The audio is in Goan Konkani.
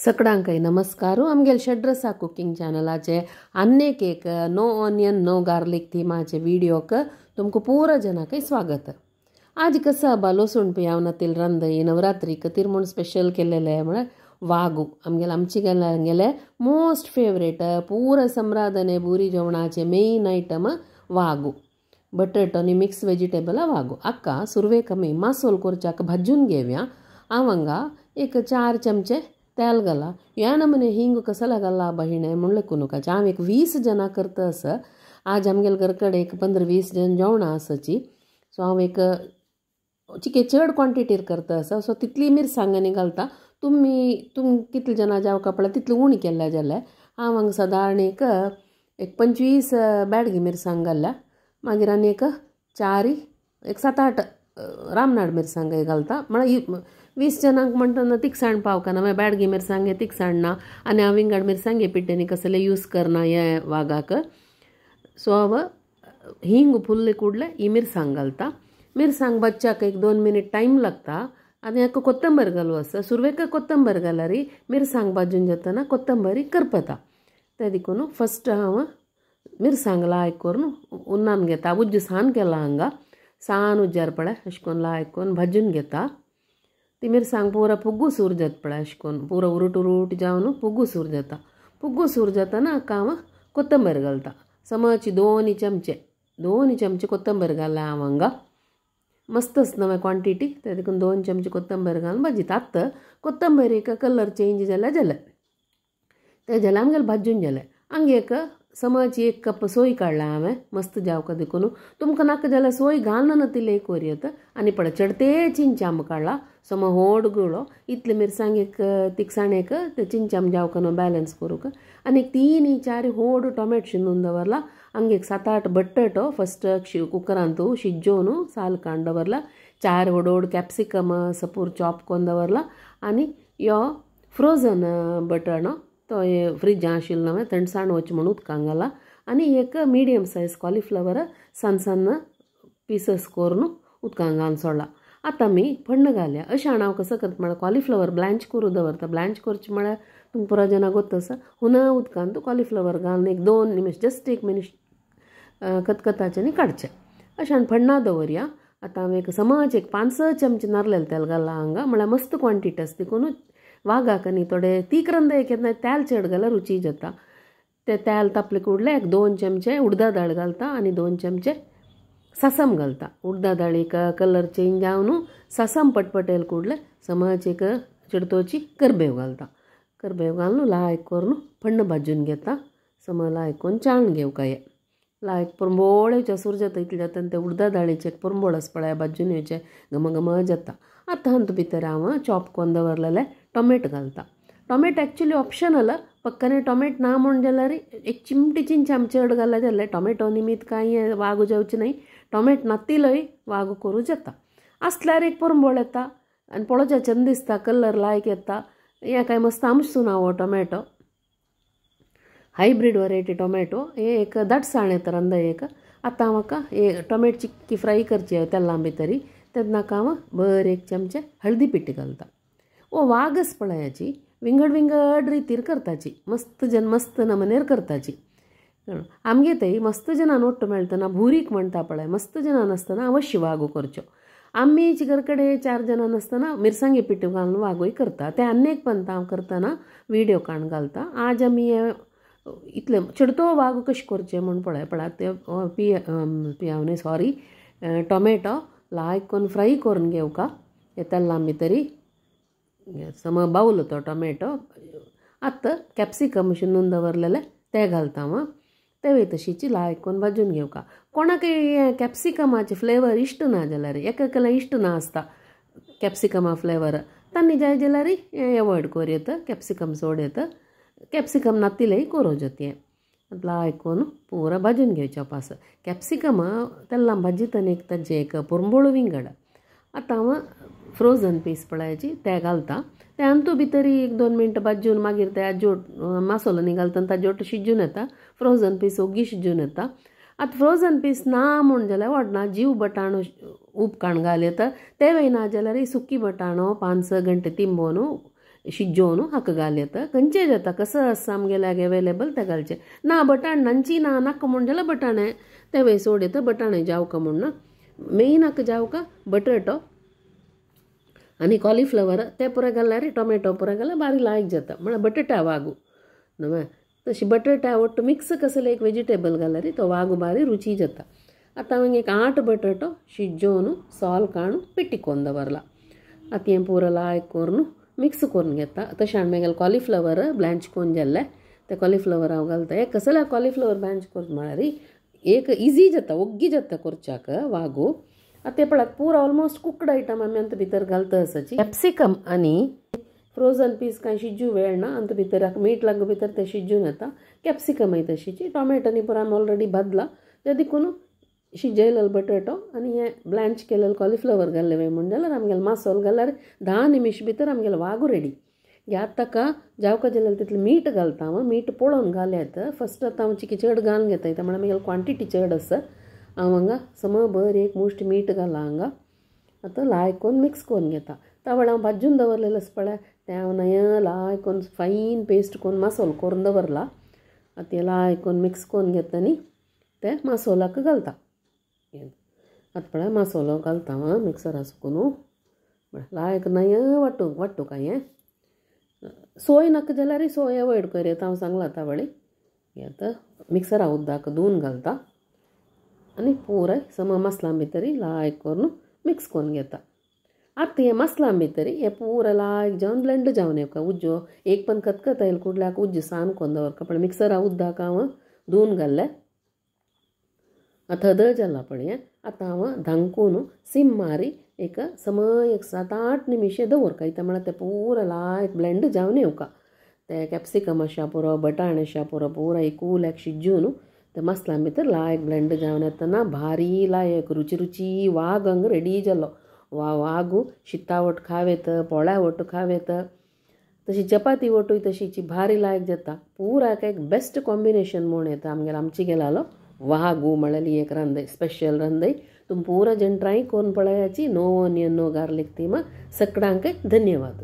सगळ्यांकय नमस्कार. आमगेले षड्रसा कुकिंग चॅनलाचे आन्नेक एक नो ऑनियन नो गार्लिक थीमाचे व्हिडिओक तुमकां पूरा जनाकय स्वागत. आज कसं लसूण पियावनातील रंद ही नवरात्रीक तिरमूण स्पेशल केलेले म्हळ्यार वागू. आमगेले आमचे गेले मोस्ट फेवरेट पूरा सम्रादने बुरी जेवणाचे मेन आयटम वागू. बटाटो आनी मिक्स वेजिटेबल वागू. आक्का सुरवेक आमी मासोल करच्याक भाजून घेवया. हांव हांगा एक 4 चमचे तेल घाला. ह्या नमने हिंग कसला घाला बहिणे म्हणले कुनुकाचे. हांव एक 20 जाणां करता आसा. आज आमगेले घर कडेन एक 15-20 जण जेवणां आसाची. सो हांव एक चिके चड क्वॉन्टिटीर करता आसा. सो तितली मिरसांगांनी घालता. तुमी तुम कितले जाणां जेवका पळय तितले उणी केल्या जाल्यार हांव हांगा सादारण एक 25 बेडगी मिरसांग घाल्ल्या. मागीर आनी एक 4 एक 7-8 रामनाड मिरसांग घालता. म्हळ्यार 20 जाणांक म्हणटना तिखसाण पावकना. मागीर बेडगी मिरसांगे तिखसाण ना आनी हांव विंगड मिरसांगे पिड्ड्यांनी कसले यूज करना हे वागाक. सो हांव हिंग फुल्ले कुडले ही मिरसांग घालता. मिरसांग बच्चाक एक 2 मिनीट टायम लागता. आनी हाका कोत्तंबर घालू आसा. सुरवेक कोत्तंबर घाल्यार मिरसांग भाजून जातना कोत्तंबरी करपता. ते देखून फस्ट हांव मिरसांग लायक करून उन्नान घेता. उज्ज सान केला हांगा सान उज्जार पळय अशें करून लायक करून भाजून घेता. ती मिरसांग पुरा पुग्गू सूर जाता पळय अशें करून पुरो उरूट उरूट जावन पुग्गू सूर जाता. पुग्गू सूर जातना हाका हांव कोत्तंबर घालता. समज 2 चमचे 2 चमचे कोत्तंबर घाला हांव हांगा. मस्तच नवे क्वॉन्टिटी ते देखून 2 चमचे कोत्तंबर घालून भाजीता. आतां कोत्तंबरीक कलर चेंज जाल्यार जालें. तें जाल्यार आमगेलें भाजून जालें. हांगा एक समज 1 कप सोय काडला हांवें मस्त जावका देखून. तुमकां नाका जाल्यार सोय घालना तितलें कोरयत. आनी पळय चडते चिंचाम काडला सम होड गुळो इतले मिरसांगेक तिखसाणेक ते चिंचाम जावका न्हू बॅलन्स करूंक. आनी 3-4 होड टोमॅटो शिनून दवरला. हांगा एक 7-8 बटाटो फस्ट कुकरांत शिजोवन साल काडून दवरला. 4 व्हड व्हड कॅप्सिकम सपूर चॉप करून दवरला. आनी यो फ्रोजन बटाणो तो फ्रिजां आशिल्लो न्हय थंडसाण वच म्हूण उदकांत घाला. आनी एक मिडियम सायज कॉलिफ्लावर सान सान पिसस करून उदकांत घालून सोडला. आतां आमी फण्ण घालया. अशें हांव कसो करता म्हळ्यार कॉलिफ्लावर ब्लँच करून दवरता. ब्लँच करचें म्हळ्यार तुमकां पुरो जाणां गोत आसा. हुना उदकांत कॉलिफ्लावर घालून एक 2 निमिश जस्ट 1 मिनीट खतखताचें आनी काडचें. अशें हांव फण्णां दवरया. आतां हांव एक समज एक 5-6 चमचे नारलेलें तेल घालां हांगा. म्हळ्यार मस्त क्वॉन्टिटी आसा. देखून वागाक न्ही थोडे तीख रंद केन्ना तेल चड घाल्यार रुची जाता. ते तेल तापले कुडले एक 2 चमचे उडदा दाळ घालता आनी 2 चमचे सासम घालता. उडदा दाळीक कलर चेंज जावन सासम पटपटेल कुडले समज एक चिडतोची करबेव घालता. करबेव घालून लायक करून फण्ण भाजून घेता. सम लायक करून चाळून घेवका. हे लायक परंबोळ येवचें सूर जाता इतलें जाता आनी ते उडदा दाळीचें एक परंबोळ आसा पळय भाजून येवचें घमघम जाता. आतां हातूंत भितर हांव चॉप करून दवरलेलें टोमॅटो घालता. Tomato actually optional. पक्काने टोमॅटो ना म्हूण जाल्यार एक चिमटी चिंचाम चड घाल्यार जालें. टोमॅटो निमित्त कांय वागू जावचें न्हय. टोमॅटो नातिलोय वागू करूं जाता. आसल्यार एक परंबोळ येता आनी पळोवच्या चंद दिसता कलर लायक येता. हें काय मस्त आमसूं ना हो टोमॅटो हायब्रीड वरायटी टोमॅटो. हे एक दाटसाण येता रंद एक. आतां म्हाका हे टोमॅटो चिक्की फ्राय करची तेलां भितरी तेन्ना हांव बरें 1 चमचे हळदी पिठी घालता. ओ वागस पळयाची विंगड विंगड रितीर करताची. मस्त जन मस्त नमनेर करताची. आमगे थंय मस्त जनान ओट्ट मेळटना भुरीक म्हणटा पळय मस्त जनान आसतना अवश्य वागो करच्यो. आमी घर कडेन 4 जाणां आसतना मिरसांगे पिठ घालून वागोय करता. ते आनी एक पंत हांव करतना व्हिडियो काडून घालता. आज आमी इतले चडतो वागो कशें करचें म्हूण पळय पळय ते पियाव न्हय सॉरी टोमॅटो लायक करून फ्राय करून घेवका. हे तेलां भितरी सम बावलो तो टोमॅटो. आतां कॅप्सिकम शिनून दवरलेलें ते घालता हांव. तेवूय तशीच लायक करून भाजून घेवका. कोणाकय कॅप्सिकमाचे फ्लेवर इश्ट ना जाल्यार एकेकल्या इश्ट ना आसता कॅप्सिकमा फ्लेवर तांणी जाय जाल्यार हें एवॉयड करूं येता. कॅप्सिकम सोड येता. कॅप्सिकम नातिलेय करूं जाता. हें लायक करून पुरा भाजून घेवचें पास. कॅप्सिकम तेलां भाजितना एक ताजें एक पुरंबोळ विंगड. आतां हांव फ्रोजन पीस पळयाची ते घालता. ते हातूंत भितर 1-2 मिनटां भाजून मागीर ते आजोट मासोलो न्ही घालता ताजोट शिजून येता. फ्रोजन पीस ओगी शिजून येता. आतां फ्रोजन पीस ना म्हूण जाल्यार वाडना. जीव बटाणो उब काण घाल येता. तेवूय ना जाल्यार सुकी बटाणो 5-6 घंटे तिंबोवन शिजोवन हाका घाल येता खंयचे जाता कसो आसा आमगेल्याक अवेलेबल ते घालचे ना. बटाण नांची ना नाका म्हूण जाल्यार बटाणे ते वय सोड येता, बटाणे जावका म्हूण ना. मेन हाका जावका बटाटो आनी कॉलिफ्लवर ते पुरा घाल्यार, टोमॅटो पुरा घाल्यार बारी लायक जाता. म्हळ्यार बटाटा वागू न्हय, तशी बटाटा ಒಟ್ಟು ಮಿಕ್ಸ್ कसले एक वेजिटेबल घाल्यार तो वागू बारी रुची जाता. आतां हांवें एक 8 बटाटो शिजोवन सॉल काडून पिट्टी दवरला. आतां हें पुरा लायक करून मिक्स करून घेता. तशें हांवें मागीर कॉलिफ्लवर ब्लांच करून जाल्लें ते कॉलिफ्लवर हांव घालता. एक कसले कॉलिफ्लवर ब्लांच करून म्हळ्यार एक इजी जाता, ओग्गी जाता करच्याक वागू. आतां ते पळयात पुरा ऑलमोस्ट कुकड आयटम आमी आतां भितर घालता आसाची. कॅप्सिकम आनी फ्रोजन पीस कांय शिजू वेळ ना, आनी भितर मीठ लागू भितर ते शिजून येता. कॅप्सिकमय तशीची, टोमॅटो आनी पुरा आमी ऑलरेडी भाजला ते देखून शिजयलेलो बटाटो आनी हें ब्लांच केलेलो कॉलिफ्लवर घाल्लें वय म्हूण जाल्यार आमगेलो मासोल घाल्यार 10 निमिश भितर आमगेलो वागू रेडी. आतां ताका जावका जाल्यार तितलें मीठ घालता हांव. मीठ पळोवन घालयात फस्ट. आतां हांव चिकी चड घालून घेता, म्हळ्यार आमगेली क्वांटिटी चड आसा. हांव हांगा सम बरें एक मुश्ट मीठ घाला हांगा. आतां लायक करून मिक्स करून घेता. तावळ हांव भाजून दवरलेलें आसा पळय तें हांव नया लायक करून फायन पेस्ट करून मासोल करून दवरला. आतां तें लायक करून मिक्स करून घेता न्ही तें मासोलाक घालता. आतां पळय मासोलो घालता हांव मिक्सरा सुकून लायक नया वांटूंक वांटूंक हें सोय नाका जाल्यार सोय अवॉयड कर येता हांव सांगलां तावळी. आतां मिक्सरा उदक धुवन घालता आनी पुराय सम मसलां भितर लायक करून मिक्स करून घेता. आतां हें मसलां भितर हें पुरा लायक जावन ब्लेंड जावन येवका उज्जो एक पण खतखत आयल कुडल्याक उज्ज सान करून दवरका. पण मिक्सरा उदक हांव धुवन घाल्लें. आतां हदळ जाला पळय. आतां हांव धांकून सिम मारी एक समय एक 7-8 निमिशे दवरका. इतना म्हळ्यार तें पुरा लायक ब्लेंड जावन येवका. ते कॅप्सिकम आशा पुरो, बटाण आशा पुरो पुरा एकूल्याक शिजून ते मसलां भितर लायक ब्लेंड जावन येतना भारी लायक रुची रुची वाग हांगा रेडी जालो. वा वागू शिता वट खावेत, पोळ्या वट खावेत, तशी चपाती वटूय तशीची भारी लायक जाता. पुरा एक बेस्ट कॉम्बिनेशन म्हूण येता आमगेलो आमची गेलालो वागू म्हळ्यार एक रांदय स्पेशल रांदय. तुम पुरा जण ट्राय करून पळयाची. No onion no garlic theme. सगळ्यांक धन्यवाद.